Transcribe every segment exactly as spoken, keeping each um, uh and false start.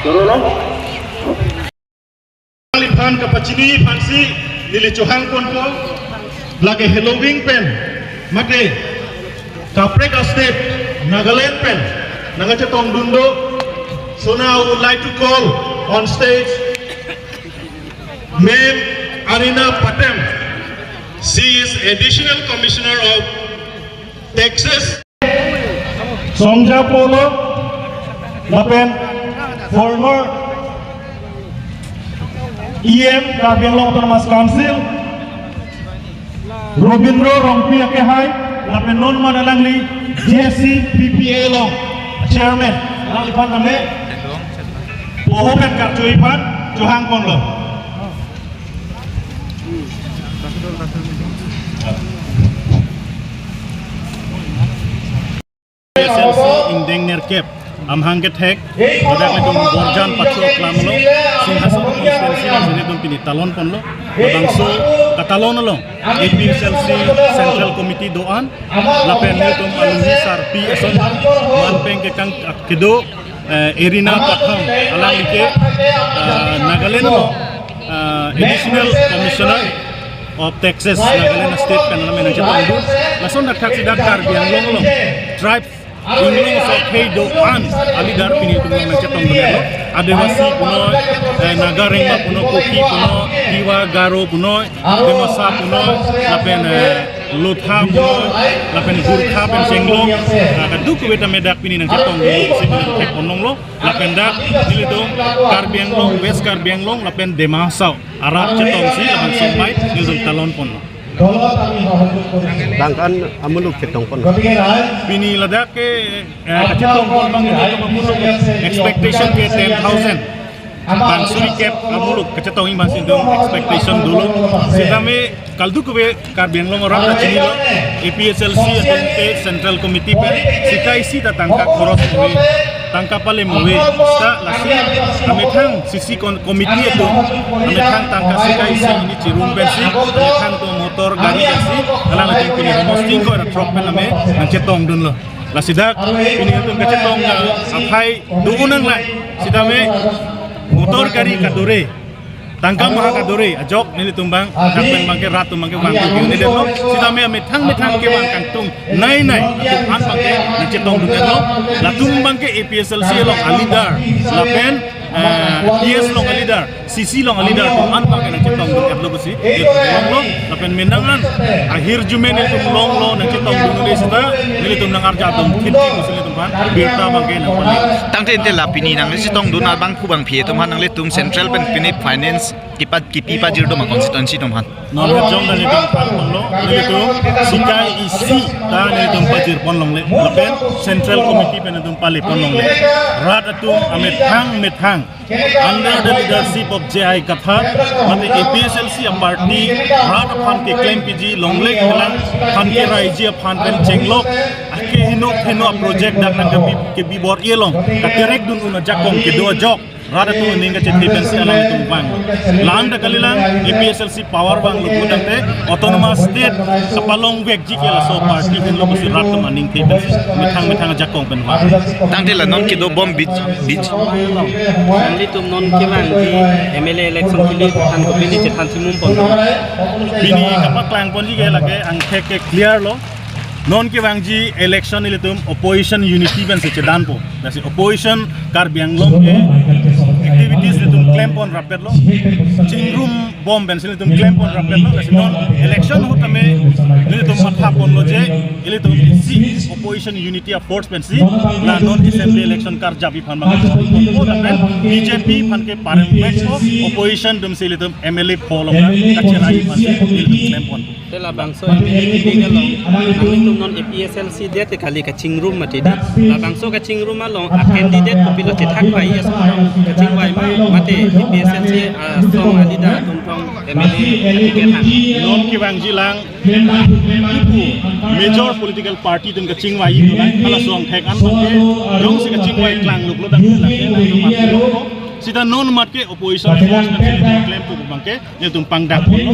Alangli aphan kapachini aphansi neli chohang ponpo, lake Helo Wing pen mate kaprek a-state Nagaland pen nangkachetongdun do. So now I would like to call on stage Ma'am Arina Patem. She is Additional Commissioner of Taxes. Songja Polo, lapen former E M Karbi Anglong Autonomous Council, Robindro Rongpi akehai, lapen non mat alangli J C P P A along chairman, alangliphan tame poho pen karcho aphan chohang ponlo. S L C ingdeng nerkep amahang kethek, ladak nelitum Borjan Pathu Aklam along, Singhason constituency along nelitum pini talon ponlo. Labangso katalon along A P H L C Central Committee do-an, lapen nelitum alunghi sarpi ason, man pen kekang kedo, eh, Arina Patem, alangli ke, eh, Nagaland along, eh, Additional Commissioner of Taxes, Nagaland State pen alam nangchetongdun. Lason dak thaksi dak Karbi Anglong along tribes inglong aso akhei do-an a-leader pini nelitum along nangchetongdunlo. Adivasi punoi, eh, Naga Rengma punoi, Kuki punoi, Tiwa Garo punoi, Dimasa punoi, lapen, eh, Lotha punoi, lapen Gorkha pen Chenglong, ah, kadokave tame dak pini nangchetongdunlo pusi nelitum thek ponlonglo. Lapen dak nelitum Karbi Anglong, West Karbi Anglong, lapen Dima Hasao arat chetongsi, lapen sombai nelitum talon ponlo. Bang ko-an amuluk chetong pon? Pini ladak ke, eh, kachetong pon abang nelitum amuluk expectation ke ten thousand. Bang suri kep amuluk kachetong abangsi nelitum expectation dolo. Sitame kadokave Karbi Anglong arat kachinilo, A P H L C atum ke Central Committee pen sika isi ta tangka khoros ave, tangka pale ave. Sita lasi amethang C C kon-, committee atum amethang tangka sika isi hini chirum pensi, amethang atum motor gari pensi, alanglitum pini homosting ko era truck pen ame nangchetongdunlo. Lasi dak pini atum kachetong, ah, aphai do-un nanglang, sitame motor gari kadore, tangka maha kadore ajok nelitum abang, dak pen abangke rat atum abangke vangdun ke neli detlo. Sitame amethang methang kevang kangtung nai nai atum an abangke nangchetongdun detlo. Latum abangke A P H L C along a-leader, lapen, eh, P S along a-leader, C C along a-leader atum an abangke nangchetongdun detlo pusi nelitum longlo. Lapen menang an ahirjume nelitum longlo nangchetongdun de sita, nelitum nangarja atum thit thit pusi nelitum aphan birta abangke nangpali. Tangte ante la pini nangchetongdun abang phu bang phi atum aphan nanglitum Central pen pini finance kipa, kipi pajir do ma constituency atum aphan? Non jong dan nelitum aphan longlo, nelitum sika isi ta nelitum pajir pon longle, lapen Central Committee pen nelitum pale pon longle. Rat atum amethang methang under the leadership of J I Kathar, mate A P H L C a-party rat aphan keklem piji longle, kelang aphan ke raiji aphan pen chenglok, ake heno heno project dak nangkebi, kebi bor-i along katerek dun un ajakong kedo ajok rat atum aning kachethe pensi alanglitum vang. La-an ta kalilang, A P H L C power vanglo putangte autonomous state kapalong vekji ke laso party henlo pusi rat atum aning the pensi methang methang ajakong pen vang. Tangte la non kedo bom bij, bij. Nanglitum non kevangji M L A election kili than kopine chethan thimum pon? Pini kapaklang ponji ke lake angthek ke clear lo. Non kevangji election nelitum opposition unity pensi chedanpo. Lasi opposition Karbi Anglong ke activities nelitum klem pon rapetlo. Chingrum bom pensi nelitum klem pon rapetlo. Lasi non election ahut tame nelitum matha ponlo je ilitum isi opposition unity a-force pensi la non assembly election karjap aphan abang ponpo, lapen B J P aphan ke parem vekpo, opposition atumsi ilitum M L A pho along kacherai aphansi ilitum klem ponpo. Te labangso M L A kiding along, nanglitum non A P H L C det te kali kachingrum mati di. Labangso kachingrum along a-candidate kopilo chethak pai aso kachingvai ma, mate A P H L C asong a-leader atum thong M L A ticket han? Non kevangji lang, ipu major political party atum kachingvai itu lang, hala song thek an abangke, jongsi kachingvai klang luklo dang lake, sita non mat ke opposition force kan sita klempo abangke, nelitum pangdak ponlo.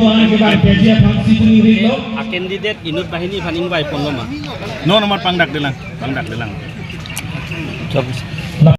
A-candidate inut banghini aphan ingvai ponlo ma? Non amat pangdak delang, pangdak delang.